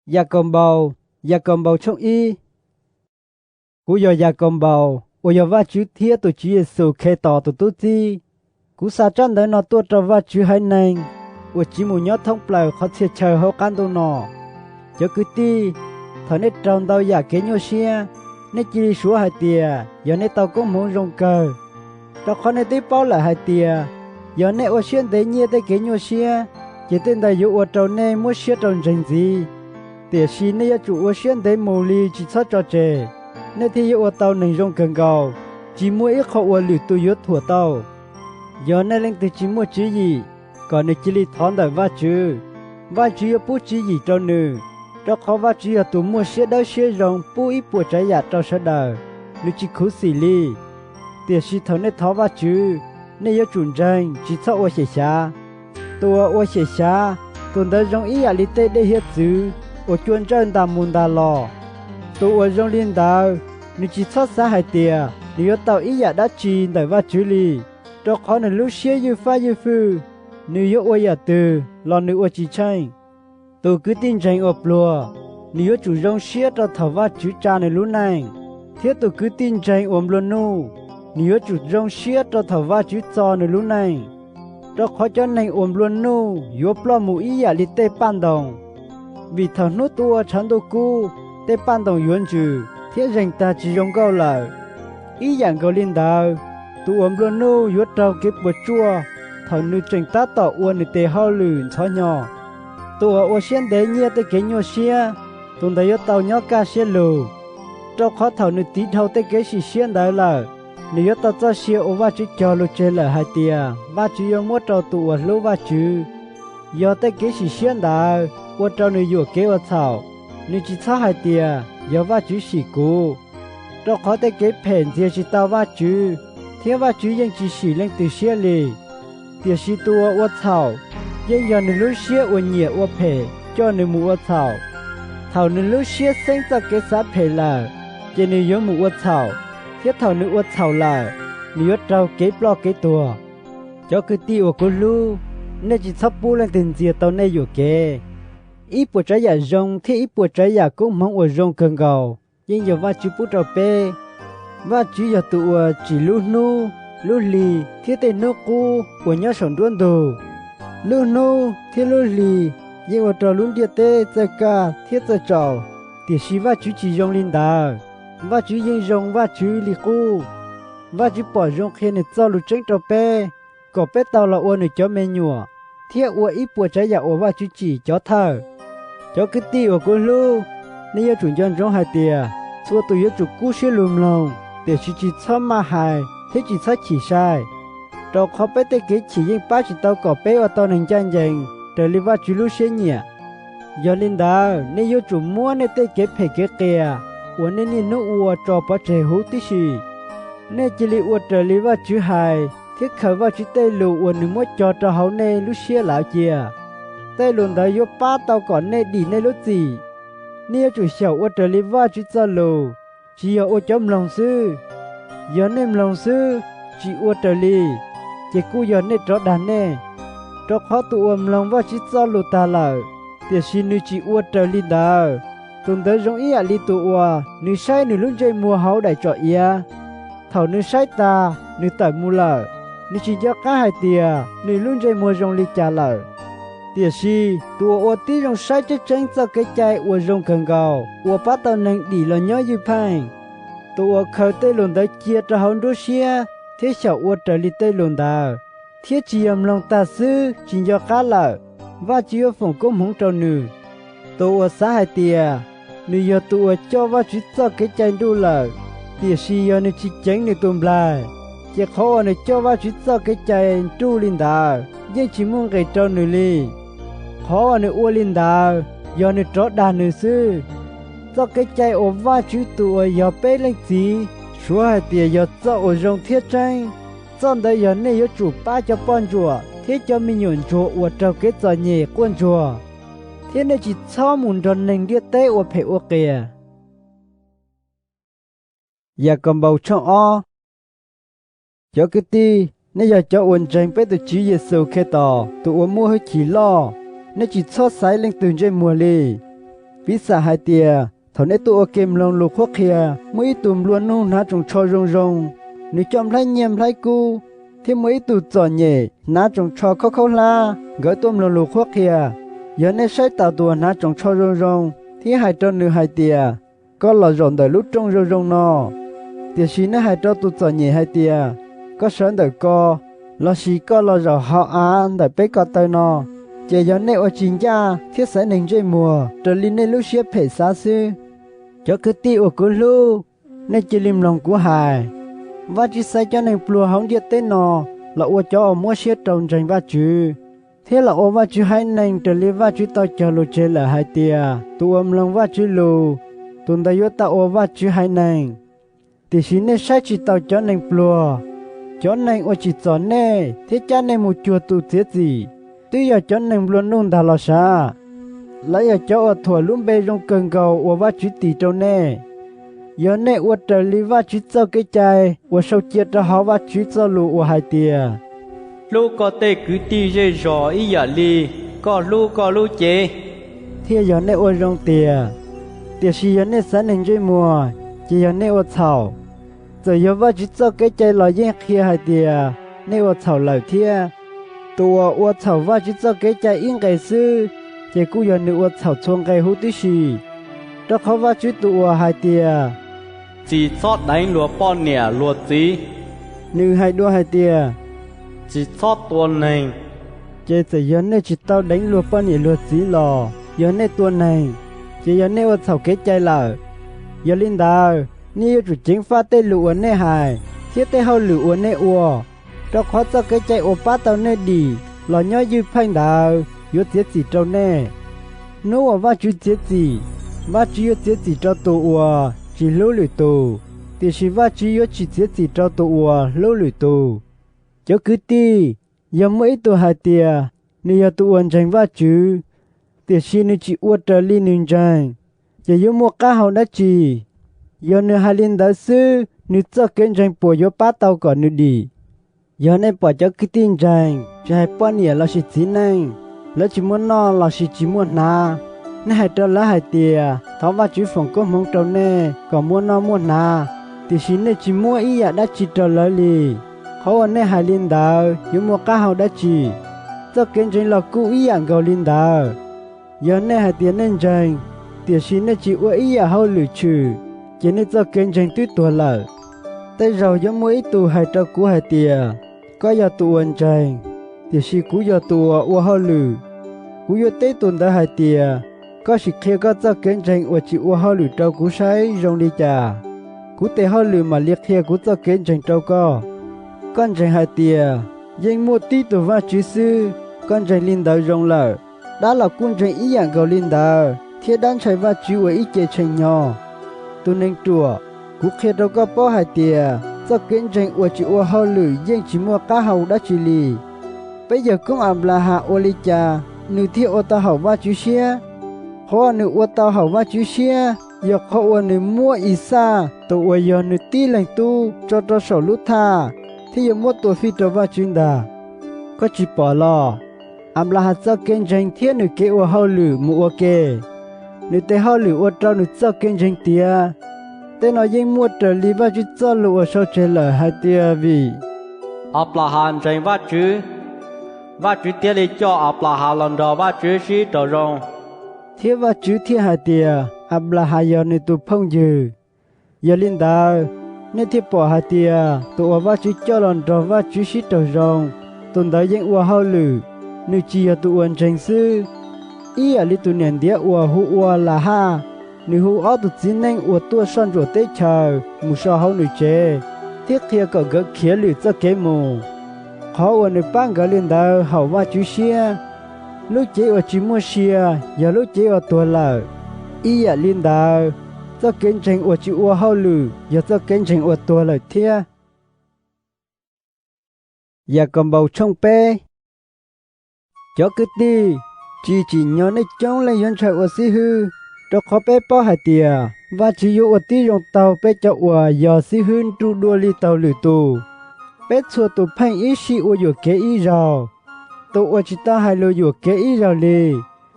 Yakaunpaus Yakaunpaus tshooj ib. Kuv yog Yakaunpaus uas yog Vajtswv thiab tus Tswv Yexus Khetos tus tub txib. Kuv xa tsab ntawv no tuaj rau Vajtswv haiv neeg uas tsiv mus nyob thoob plaws qhov txhia chaw hauv qab ntuj no. Cov kwv tij, thaum nej raug ntau yam kev nyuaj siab, nej cia li suav hais tias yog nej tau koob hmoov zoo kawg, rau qhov nej twb paub lawm hais tias yog nej ua siab ntev nyiaj tej kev nyuaj siab, ces tej ntawd yuav ua rau nej muab siab rau ntseeg ntxiv. Tiam sis nej yuav tsum ua siab ntev mus li tsis txhob tso tseg, nej thiaj yuav ua tau neeg zoo kawg nkaus, tsis muaj ib qho uas lwm tus yuav thuam tau. Yog nej leej twg tsis muaj tswv yim, kom nws cia li thov ntawm Vajtswv, Vajtswv yuav pub tswv yim rau nws, rau qhov Vajtswv yog tus muaj siab dawb siab zoo pub ib puas tsav yam rau sawv daws, nws tsis khuv xim li. Tiam sis thaum nej thov Vajtswv, nej yuav tsum ntseeg tsis txhob ua xyem xyav. Tus uas ua xyem xyav, tus ntawd zoo ib yam li tej dej hiav txwv uas cua ntsawj ntas mus ntas los. Tus uas zoo li ntawd, nws tsis txhob xav hais tias nws yuav tau ib yam dab tsi ntawm Vajtswv li, rau qhov nws lub siab ywj fab ywj fwj, nws yuav ua yam twg los nws ua tsis tsheej. Tus kwv tij ntseeg uas pluag, nws yuav tsum zoo siab rau thaum Vajtswv tsa nws lub neej, thiab tus kwv tij ntseeg uas nplua nuj, nws yuav tsum zoo siab rau thaum Vajtswv txo nws lub neej. Rau qhov cov neeg uas nplua nuj yuav ploj mus ib yam li tej paj ntoos, vim thaum hnub tuaj tshav ntuj kub, tej paj ntoos yuav ntsws thiab zeeg tag tsis zoo nkauj lawm. Ib yam nkaus li ntawd, tus uas nplua nuj yuav raug kev puas tsuaj thaum nws tseem tab tom ua nws tes hauj lwm ntxhov hnyo. Tus uas ua siab ntev nyiaj tej kev nyuaj siab, tus ntawd yuav tau nyob kaj siab lug, rau qhov thaum nws tiv dhau tej kev sim siab ntawd lawm, nws yuav tau txoj sia uas Vajtswv cog lus tseg lawm hais tias Vajtswv yuav muab rau tus uas hlub Vajtswv. Yog tej kev sim siab ntawd ua rau nws yuam kev ua txhaum, nws tsis txhob hais tias yog Vajtswv sim kuv, rau qhov tej kev phem ntxias tsis tau Vajtswv, thiab Vajtswv yeej tsis sim leej twg siab li. Tiam sis tus uas ua txhaum, yeej yog nws lub siab uas nyiam ua phem coj nws mus ua txhaum. Thaum nws lub siab xeeb txoj kev xav phem lawm, ces nws yuav mus ua txhaum, thiab thaum nws ua txhaum lawm, nws yuav raug kev ploj kev tuag. Cov kwv tij uas kuv hlub, nej tsis txhob pub leej twg ntxias tau nej yuam kev. Ib puas tsav yam zoo thiab ib puas tsav yam koob hmoov uas zoo kawg nkaus yeej yog Vajtswv pub rau peb. Vajtswv yog tus uas tsim lub hnub, lub hli thiab tej hnub qub uas nyob saum nruab ntug. Lub hnub thiab lub hli yeej ua rau lub ntiaj teb txawj kaj thiab txawj tsaus, tiam sis Vajtswv tsis zoo li ntawd. Vajtswv yeej zoo Vajtswv li qub. Vajtswv pom zoo qhia Nws Txojlus tseeb rau peb, kom peb tau los ua Nws cov me nyuam thiab ua ib puas tsav yam uas Vajtswv tsim cov thawj. Cov kwv tij uas kuv hlub, nej yuav tsum nco ntsoov hais tias txhua tus yuav tsum kub siab lug mloog, tiam sis tsis txhob maj hais thiab tsis txhob chim sai, rau qhov peb tej kev chim yeej pab tsis tau kom peb ua tau neeg ncaj ncees raws li Vajtswv lub siab nyiam. Yog li ntawd, nej yuav tsum muab nej tej kev phem kev qias uas nej niaj hnub ua tso pov tseg huv tib si. Nej cia li ua raws li Vajtswv hais thiab khaws Vajtswv tej lus uas nws muab cog rau hauv nej lub siab lawm cia. Tej lus ntawd yuav pab tau kom nej dim nej lub txim. Nej yuav tsum xyaum ua raws li Vajtswv Txojlus, tsis yog ua cov mloog xwb. Yog nej mloog xwb, tsis ua raws li, ces kuj yog nej rov dag nej. Rau qhov tus uas mloog Vajtswv Txojlus tag lawm, tiam sis nws tsis ua raws li ntawd, tus ntawd zoo ib yam li tus uas nws saib nws lub ntsej muag hauv daim tsom iav. Thaum nws saib tas, nws tawm mus lawm, nws tsis nco qab hais tias nws lub ntsej muag zoo li cas lawm. Tiam sis tus uas ua tib zoo saib tseeb tseeb txoj kev cai uas zoo kawg nkaus uas pab tau neeg dim los nyob ywj pheej, tus uas khaws tej lus ntawd cia rau hauv nruab siab thiab xyaum ua raws li tej lus ntawd, thiab tsis yog mloog tag xwb tsis nco qab lawm, Vajtswv yuav foom koob hmoov rau nws. Tus uas xav hais tias nws yog tus uas coj Vajtswv txoj kev cai nruj lawm, tiam sis yog nws tsis ceev nws tus nplaig, ces qhov uas nws coj Vajtswv txoj kev cai nruj li ntawd yeej tsis muaj nqis rau nws li. Qhov uas nws ua li ntawd yog nws rov dag nws xwb. Txoj kev cai uas Vajtswv tus uas yog peb Leej Txiv suav hais tias yog txoj uas zoo thiab tseeb. Txoj ntawd yog nej yuav tsum pab cov poj ntsuam thiab cov me nyuam ntsuag uas raug kev txom nyem quaj ntsuag, thiab nej tsis txhob mus nrog neeg ntiaj teb ua phem ua qias. Yakaunpaus tshooj ob. Cov kwv tij, nej yog cov uas ntseeg peb tus Tswv Yexus Khetos tus uas muaj hwj chim loj, nej tsis txhob xaiv leej twg ntsej muag li. Piv xam hais tias thaum nej tuaj ua ke mloog lus qhuab qhia, muaj ib tug nplua nuj hnav tsoos tsho zoo zoo, nws coj nplhaib nyiaj nplhaib kub, thiab muaj ib tug txom nyem hnav tsoos tsho khaub khaub hlab, nkawd tuaj mloog lus qhuab qhia. Yog nej saib taus tus uas hnav tsoos tsho zoo zoo thiab hais rau nws hais tias, koj los zaum ntawm lub rooj zoo zoo no, tiam sis nej hais rau tus txom nyem hais tias, koj sawv ntawm ko, lossis koj los zaum hauv av ntawm peb ko taw no, ces yog nej ua tsis ncaj thiab xaiv neeg ntsej muag raws li nej lub siab phem xav xwb. Cov kwv tij uas kuv hlub, nej cia li mloog kuv hais. Vajtswv xaiv cov neeg pluag hauv ntiaj teb no los ua cov uas muab siab rau ntseeg Vajtswv, thiab los ua Vajtswv haiv neeg raws li Vajtswv tau cog lus tseg lawm hais tias, tus uas mloog Vajtswv lus, tus ntawd yuav tau ua Vajtswv haiv neeg. Tiam sis nej saib tsis taus cov neeg pluag, cov neeg uas tsim txom nej thiab cab nej mus cuag tus txiav txim, twb yog cov neeg nplua nuj ntag los sav. Lawv yog cov uas thuam lub npe zoo kawg nkaus uas Vajtswv tis rau nej. Yog nej ua raws li Vajtswv txoj kev cai uas sau cia rau hauv Vajtswv txoj lus uas hais tias, hlub koj tej kwv tij zej zos ib yam li koj hlub koj lub cev, thiaj yog nej ua zoo tiag. Tiam sis yog nej xaiv neeg ntsej muag, ces yog nej ua txhaum. Txawm yog Vajtswv txoj kev cai los yeej qhia hais tias nej ua txhaum lawm thiab. Tus uas ua txhaum Vajtswv txoj kev cai ib nqe xwb, ces kuj yog nws ua txhaum txhua nqe huv tib si. Rau qhov Vajtswv tus uas hais tias, tsis txhob deev luag poj niam luag txiv, nws hais dua hais tias, tsis txhob tua neeg, ces txawm yog nej tsis tau deev luag poj niam luag txiv los yog nej tua neeg, ces yog nej ua txhaum kev cai lawm. Yog li ntawd, nej yuav tsum ceev faj tej lus uas nej hais thiab tej hauj lwm uas nej ua, rau qhov txoj kev cai uas pab tau nej dim los nyob ywj pheej ntawd yuav txiav txim rau nej. Hnub uas Vajtswv txiav txim, Vajtswv yuav txiav txim rau tus uas tsis hlub lwm tus, tiam sis Vajtswv yuav tsis txiav txim rau tus uas hlub lwm tus. Cov kwv tij, yog muaj ib tug hais tias nws yog tus uas ntseeg Vajtswv, tiam sis nws tsis ua raws li nws ntseeg, ces yuav muaj qab hau dab tsi? Yog nws hais li ntawd xwb, nws txoj kev ntseeg puas yuav pab tau kom nws dim? Yog nej pom cov kwv tij ntseeg, tsis hais poj niam lossis txiv neej, lawv tsis muaj noj lossis tsis muaj hnav, nej hais rau lawv hais tias, thov Vajtswv foom koob hmoov rau nej kom muaj noj muaj hnav, tiam sis nej tsis muab ib yam dab tsi rau lawv li. Qhov uas nej hais li ntawd yuav muaj qab hau dab tsi? Txoj kev ntseeg los kuj ib yam nkaus li ntawd. Yog nej hais tias nej ntseeg, tiam sis nej tsis ua ib yam hauj lwm tshwm, ces nej txoj kev ntseeg twb tuag lawm. Tej zaug yuav muaj ib tug hais rau kuv hais tias, koj yog tus uas ntseeg, tiam sis kuv yog tus uas ua hauj lwm. Kuv yuav teb tus ntawd hais tias, koj sim qhia koj txoj kev ntseeg uas tsis ua hauj lwm rau kuv saib zoo li cas, kuv tes hauj lwm mam li qhia kuv txoj kev ntseeg rau koj. Koj ntseeg hais tias yeej muaj tib tug Vajtswv xwb, koj ntseeg li ntawd zoo lawm. Dab los kuj ntseeg ib yam nkaus li ntawd thiab dab ntshai Vajtswv ua ib ce tshee hnyo. Tus neeg ruam, kuv qhia rau koj paub hais tias txoj kev ntseeg uas tsis ua hauj lwm yeej tsis muaj qab hau dab tsi li. Peb yawg koob Anplahas ua li cas nws thiaj ua tau haum Vajtswv siab? Qhov uas nws ua tau haum Vajtswv siab yog qhov uas nws muab Ixaj tus uas yog nws tib leeg tub tso rau saum lub thaj thiab yuav muab tua fij rau Vajtswv ntag. Koj tsis pom los? Anplahas txoj kev ntseeg thiab nws kev ua hauj lwm mus ua ke, nws tes hauj lwm ua rau nws txoj kev ntseeg tiav. Tej no yeej muaj raws li Vajtswv txoj lus uas sau tseg lawm hais tias, vim Anplahas ntseeg Vajtswv, Vajtswv thiaj li coj Anplahas los nrog Vajtswv sib raug zoo. Thiab Vajtswv thiaj hais tias Anplahas yog nws tus phooj ywg. Yog li ntawd, nej thiaj pom hais tias tus uas Vajtswv coj los nrog Vajtswv sib raug zoo, tus ntawd yeej ua hauj lwm, nws tsis yog tus uas ntseeg xwb. Ib yam li tus niam ntiav uas hu ua Lahaj, nws hu ob tug txiv neej uas tuaj soj ntsuam teb chaws mus so hauv nws tsev, thiab qhia kom nkawd khiav lwm txoj kev mus. Qhov uas nws pab nkawd li ntawd haum Vajtswv siab. Lub cev uas tsis muaj sia yog lub cev uas tuag lawm, ib yam li ntawd, txoj kev ntseeg uas tsis ua hauj lwm yog txoj kev ntseeg uas tuag lawm thiab. Yakaunpaus tshooj peb. Cov kwv tij, tsis tsim nyog nej coob leej yuav ntshai ua xib hwb, rau qhov peb paub hais tias Vajtswv yuav ua tib zoo taug peb cov uas yog xib hwb nruj dua li taug lwm tus. Peb txhua tus pheej ib sij ua yuam kev ib zaug. Tus uas tsis tau hais lus yuam kev ib zaug li,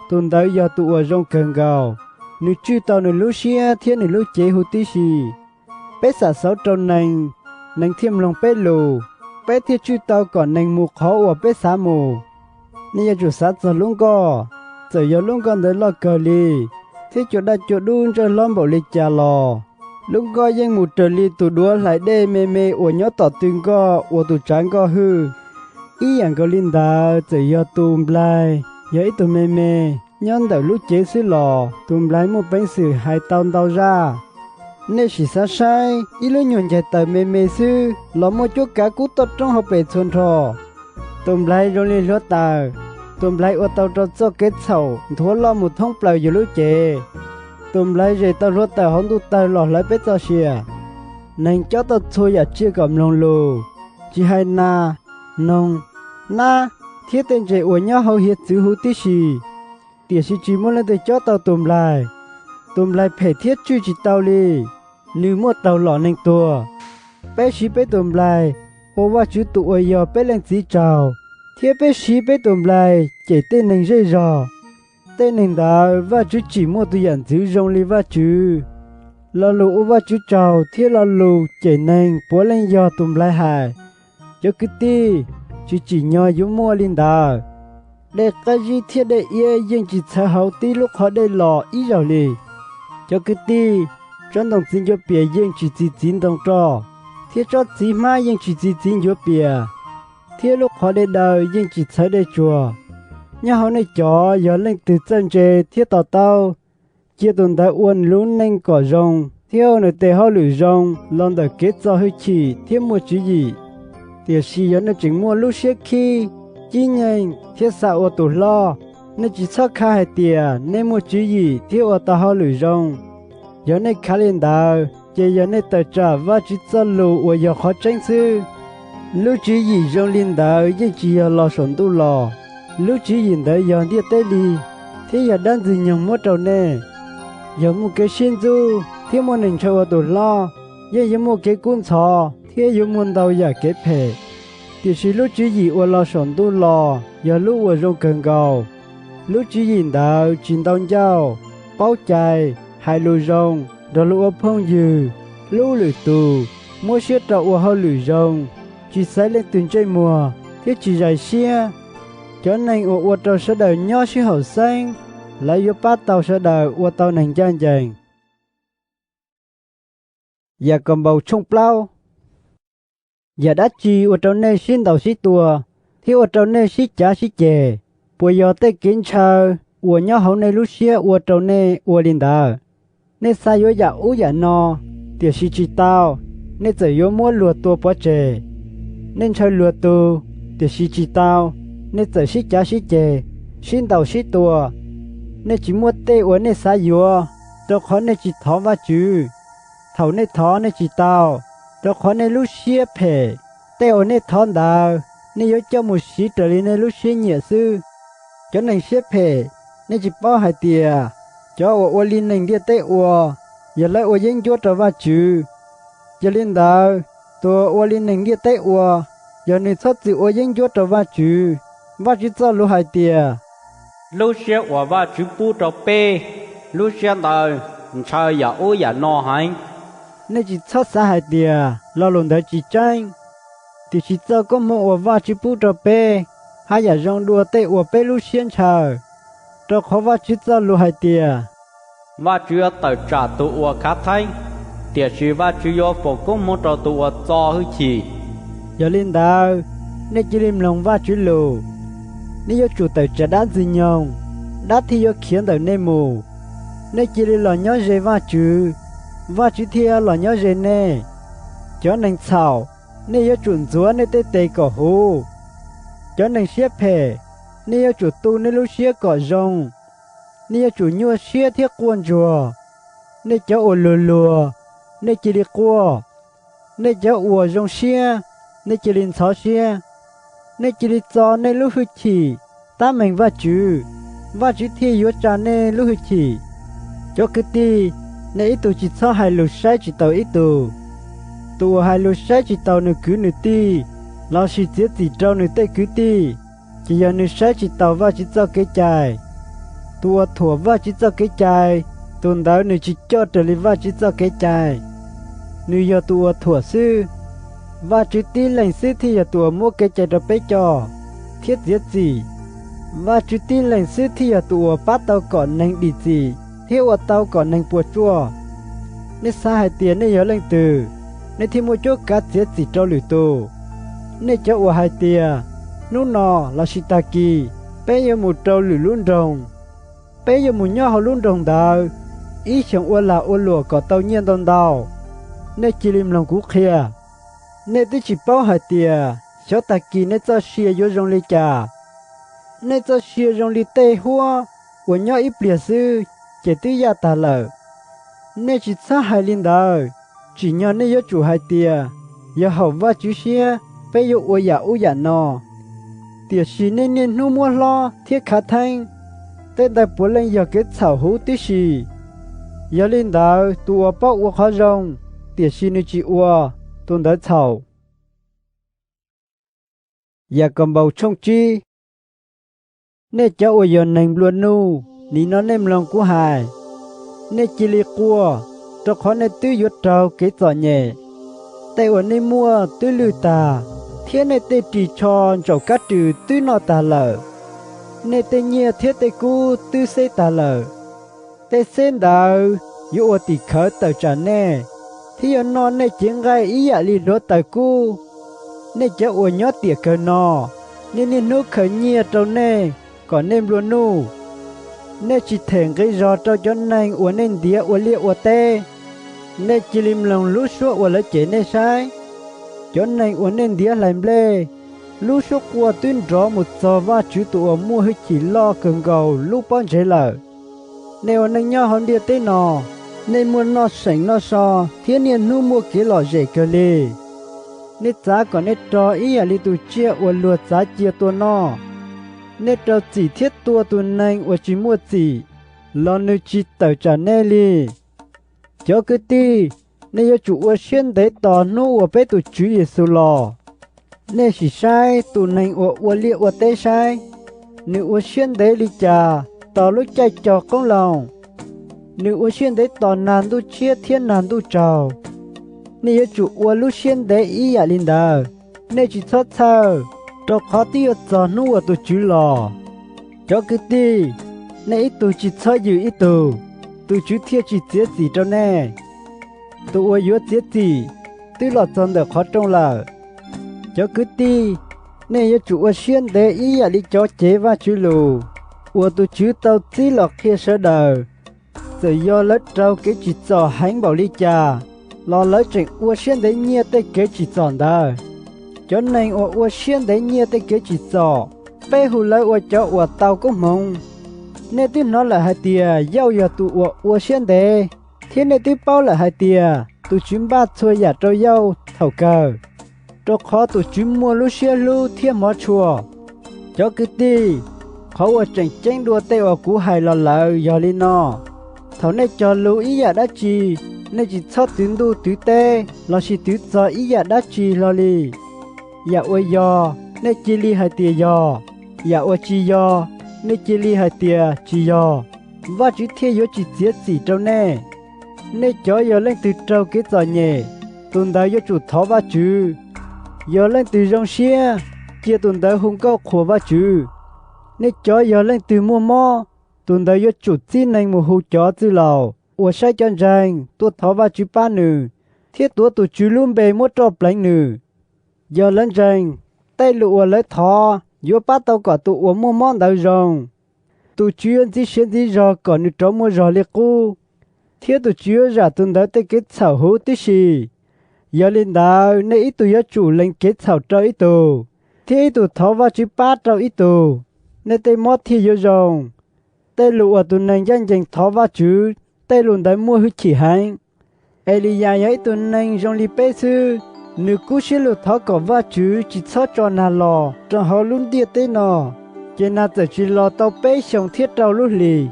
tus ntawd yog tus uas zoo kawg nkaus. nws tswj tau nws lub siab thiab nws lub cev huv tib si. Peb xam xauv rau nees, nees thiaj mloog peb lus, peb thiaj tswj tau kom nees mus qhov uas peb xav mus. Nej yuav tsum xav txog lub nkoj, txawm yog lub nkoj ntawd loj kawg li thiab cua daj cua dub ntsawj hlob npaum li cas los, lub nkoj yeej mus raws li tus duav hlais dej me me uas nyob tom tw nkoj ua tus tsav nkoj hwj. Ib yam nkaus li ntawd, txawm yog tus nplaig yog ib tug me me nyob ntawm lub cev xwb los tus nplaig muaj peev xwm hais tau ntau zaj. Nej sim xav saib, ib lub nyuag ncaig taws me me xwb los muaj cuab kav kub toj roob hauv pes txhua nrho. Tus nplaig zoo li hluav taws, tus nplaig ua tau rau txoj kev txhaum nthuav loj mus thoob plaws yus lub cev. Tus nplaig zes tau hluav taws hauv ntuj tawg los hlawv peb txoj sia. Nees cob tau txhua yam tsiaj kom mloog lus, tsis hais nas, noog, nab thiab tej ntses uas nyob hauv hiav txwv huv tib si, tiam sis tsis muaj leej twg cob tau tus nplaig. Tus nplaig phem thiab tswj tsis tau li, nws muaj taug lom neeg tuag. Peb siv peb tus nplaig ua Vajtswv tus uas yog peb Leej Txiv tsaug, thiab peb siv peb tus nplaig cem tej neeg zej zog. Tej neeg ntawd Vajtswv tsim muaj tus yam ntxwv zoo li Vajtswv. Lo lus ua Vajtswv tsaug thiab lo lus cem neeg puav leej yog tus nplaig hais. Cov kwv tij, tsis tsim nyog yuav muaj li ntawd. Dej qab zib thiab dej iab yeej tsis txhawv hauv tib lub qhov dej los ib zaug li. Cov kwv tij, tsob ntoo txiv ncuav pias yeej tsis txi txiv ntoo roj, thiab tsob txiv hmab yeej tsis txi txiv ncuav pias, thiab lub qhov dej daw yeej tsis txhawv dej tsuag. Nyob hauv nej cov yog leej twg txawj ntse thiab to taub, cia tus ntawd ua nws lub neej kom zoo thiab ua nws tes hauj lwm zoo los ntawm kev txo hwj chim thiab muaj tswv yim. Tiam sis yog nej tseem muaj lub siab khib, cib nyeej thiab xav ua tus hlob, nej tsis txhob khav hais tias nej muaj tswv yim thiab ua tau hauj lwm zoo. Yog nej khav li ntawd ces yog nej tawm tsam Vajtswv txoj lus uas yog qhov tseeb xwb. Lub tswv yim zoo li ntawd yeej tsis yog los saum ntuj los. Lub tswv yim ntawd yog ntiaj teb li, thiab yog dab ntxwg nyoog muab rau nej. Yog muaj kev sib ntxub thiab muaj neeg ntshaw ua tus hlob, yeej yuav muaj kev kub ntxhov thiab yuav muaj ntau yam kev phem. Tiam sis lub tswv yim uas los saum ntuj los yog lub uas zoo kawg nkaus. Lub tswv yim ntawd tsis ntau ncauj, paub cai, hais lus zoo, nrog luag ua phooj ywg, hlub lwm tus, muab siab rau ua hauj lwm zoo, tsis xaiv leej twg ntsej muag thiab tsis zais siab. Cov neeg uas ua rau sawv daws nyob sib haum xeeb, lawv yuav pab tau sawv daws ua tau neeg ncaj ncees. Yakaunpaus tshooj plaub. Yam dab tsi ua rau nej sib ntaus sib tua thiab ua rau nej sib cav sib ceg? Puas yog tej kev ntshaw uas nyob hauv nej lub siab ua rau nej ua li ntawd? Nej xav yuav yam ub yam no, tiam sis tsis tau, nej txawm yuav muab luag tua pov tseg. Nej ntshaw luag tug, tiam sis tsis tau, nej txawm sib cav sib ceg, sib ntaus sib tua. Nej tsis muaj tej uas nej xav yuav, rau qhov nej tsis thov Vajtswv. Thaum nej thov nej tsis tau, rau qhov nej lub siab phem. Tej uas nej thov ntawd, nej yuav coj mus siv raws li nej lub siab nyiam xwb. Cov neeg siab phem, nej tsis paub hais tias cov uas ua li neeg ntiaj teb ua, yog lawv ua yeeb ncuab rau Vajtswv? Yog li ntawd, tus uas ua li neeg ntiaj teb ua, yog nws txhob txwm ua yeeb ncuab rau Vajtswv, Vajtswv txoj lus hais tias: Lub siab uas Vajtswv pub rau peb, lub siab ntawd ntshaw yam ub yam no heev. Nej tsis txhob xav hais tias lo lus ntawd tsis tseeb, tiam sis txoj koob hmoov uas Vajtswv pub rau peb haj yam zoo dua tej uas peb lub siab ntshaw. Rau qhov Vajtswv txoj lus hais tias: Vajtswv yuav tawm tsam tus uas khav theeb, tiam sis Vajtswv yuav foom koob hmoov rau tus uas txo hwj chim. Yog li ntawd, nej cia li mloog Vajtswv lus. Nej yuav tsum tawm tsam dab ntxwg nyoog, dab thiaj yuav khiav ntawm nej mus. Nej cia li los nyob ze Vajtswv, Vajtswv thiaj los nyob ze nej. Cov neeg txhaum, nej yuav tsum ntxuav nej tej tes kom huv. Cov neeg siab phem, nej yuav tsum tu nej lub siab kom zoo. Nej yuav tsum nyuaj siab thiab quaj ntsuag. Nej cov uas luag luag, nej cia li quaj. Nej cov uas zoo siab, nej cia li ntxhov siab. Nej cia li txo nej lub hwj chim tab meeg Vajtswv, Vajtswv thiaj yuav tsa nej lub hwj chim. Cov kwv tij, nej ib tug tsis txhob hais lus saib tsis taus ib tug. Tus uas hais lus saib tsis taus nws kwv nws tij lossis txiav txim rau nws tej kwv tij, ces yog nws saib tsis taus Vajtswv txoj kev cai. Tus uas thuam Vajtswv txoj kev cai, tus ntawd nws tsis coj raws li Vajtswv txoj kev cai, nws yog tus uas thuam xwb. Vajtswv tib leeg xwb thiaj yog tus uas muab kev cai rau peb coj thiab txiav txim. Vajtswv tib leeg xwb thiaj yog tus uas pab tau kom neeg dim txim thiab ua tau kom neeg puas tsuaj. Nej xav hais tias nej yog leej twg, nej thiaj muaj cuab kav txiav txim rau lwm tus? Nej cov uas hais tias, hnub no lossis tag kis peb yuav mus rau lwm lub nroog, peb yuav mus nyob hauv lub nroog ntawd ib xyoos ua lag ua luam kom tau nyiaj ntau ntau, nej cia li mloog kuv qhia. Nej twb tsis paub hais tias xyov tag kis nej txoj sia yuav zoo li cas. Nej txoj sia zoo li tej huab uas nyob ib pliag xwb ces twb yaj tas lawm. Nej tsis txhob hais li ntawd, tsim nyog nej yuav tsum hais tias, yog haum Vajtswv siab peb yuav ua yam ub yam no. Tiam sis nej niaj hnub muab hlob thiab khav theeb, tej ntawd puav leej yog kev txhaum huv tib si. Yog li ntawd tus uas paub ua qhov zoo tiam sis nws tsis ua, tus ntawd txhaum. Yakaunpaus tshooj tsib. Nej cov uas yog neeg nplua nuj, nim no nej mloog kuv hais. Nej cia li quaj, rau qhov nej twb yuav raug kev txom nyem. Tej uas nej muaj twb lwj tag, thiab nej tej ris tsho ntsaum kab rwg twb noj tag lawm. Nej tej nyiaj thiab tej kub twb xeb tag lawm. Tej xeb ntawd yuav ua tim khawv tawm tsam nej, thiab yuav noj nej cev nqaij ib yam li hluav taws kub. Nej cov uas nyob tiam kawg no, nej niaj hnub khaws nyiaj rau nej kom nej nplua nuj. Nej tsis them nqi zog rau cov neeg uas nej ntiav ua liaj ua teb. Nej cia li mloog lub suab uas lawv cem nej saib. Cov neeg uas nej ntiav hlais nplej, lub suab quaj twb nrov mus txog Vajtswv tus uas muaj hwj chim loj kawg nkaus lub pob ntseg lawm. Nej ua neej nyob hauv ntiaj teb no, nej muaj noj seem noj so thiab niaj hnub muaj kev lom zem kawg li. Nej txav kom nej rog ib yam li tus tsiaj uas luag txav cia tua noj. Nej rau txim thiab tua tus neeg uas tsis muaj txim, los nws tsis tawm tsam nej li. Cov kwv tij, nej yuav tsum ua siab ntev tos hnub uas peb tus Tswv Yexus los. Nej sim saib tus neeg uas ua liaj ua teb saib, nws ua siab ntev li cas tos lub caij cog qoob loo. Nws ua siab ntev tos nag ntuj tshiab thiab nag ntuj tsaug. Nej yuav tsum ua lub siab ntev ib yam li ntawd. Nej tsis txhob txhawj, rau qhov twb yuav txog hnub uas tus Tswv los. Cov kwv tij, nej ib tug tsis txhob yws ib tug, tus Tswv thiaj tsis txiav txim rau nej. Tus uas yuav txiav txim twb los txog ntawm qhov rooj lawm. Cov kwv tij, nej yuav tsum ua siab ntev ib yam li cov cev Vajtswv lus uas tus Tswv tau txib los qhia sawv daws. Txawm yog lawv raug kev tsim txom heev npaum li cas, los lawv tseem ua siab ntev nyiaj tej kev tsim txom ntawd. Cov neeg uas ua siab ntev nyiaj tej kev tsim txom, peb hu lawv ua cov uas tau koob hmoov. Nej twb hnov lawm hais tias yauj yog tus uas ua siab ntev, thiab nej twb paub lawm hais tias tus Tswv npaj txhua yam rau yauj thaum kawg, rau qhov tus Tswv muaj lub siab hlub thiab hmov tshua. Cov kwv tij, qhov uas tseem ceeb dua tej uas kuv hais los lawm yog li no: Thaum nej cog lus ib yam dab tsi, nej tsis txhob twv ntuj twv teb lossis twv txog ib yam dab tsi hlo li. Yam uas yog, nej cia li hais tias yog; yam uas tsis yog, nej cia li hais tias tsis yog, Vajtswv thiaj yuav tsis txiav txim rau nej. Nej cov yog leej twg raug kev txom nyem, tus ntawd yuav tsum thov Vajtswv. Yog leej twg zoo siab, cia tus ntawd hu nkauj qhuas Vajtswv. Nej cov yog leej twg muaj mob, tus ntawd yuav tsum txib neeg mus hu cov txwj laus uas saib cov ntseeg tuaj thov Vajtswv pab nws, thiab tuav tus Tswv lub npe muab roj pleev nws. Yog lawv ntseeg, tej lus uas lawv thov yuav pab tau kom tus uas muaj mob ntawd zoo. Tus Tswv yuav ntxiv siav ntxiv zog kom nws rov muaj zog li qub, thiab tus Tswv yuav zam tus ntawd tej kev txhaum huv tib si. Yog li ntawd, nej ib tug yuav tsum lees kev txhaum rau ib tug, thiab ib tug thov Vajtswv pab rau ib tug, nej tej mob thiaj yuav zoo. Tej lus uas tus neeg ncaj ncees thov Vajtswv, tej lus ntawd muaj hwj chim heev. Eliyas yog ib tug neeg zoo li peb xwb, nws kub siab lug thov kom Vajtswv tsis txhob tso nag los rau hauv lub ntiaj teb no, ces nag txawm tsis los tau peb xyoos thiab rau lub hlis.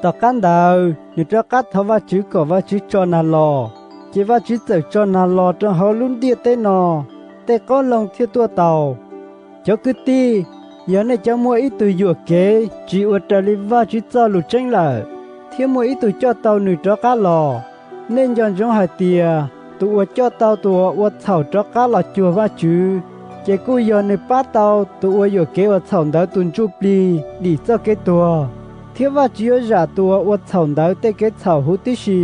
Tom qab ntawd nws rov qab thov Vajtswv kom Vajtswv tso nag los, ces Vajtswv txawm tso nag los rau hauv lub ntiaj teb no, tej qoob loo thiaj tuaj taus. Cov kwv tij, yog nej cov muaj ib tug yuam kev tsis ua raws li Vajtswv Txojlus tseeb lawm, thiab muaj ib tug coj tau nws rov qab los. Nej nco ntsoov hais tias tus uas coj tau tus uas ua txhaum rov qab los cuag Vajtswv, ces kuj yog nws pab tau tus uas yuam kev ua txhaum ntawd tus ntsuj plig dim txoj kev tuag, thiab Vajtswv yuav zam tus uas ua txhaum ntawd tej kev txhaum huv tib si.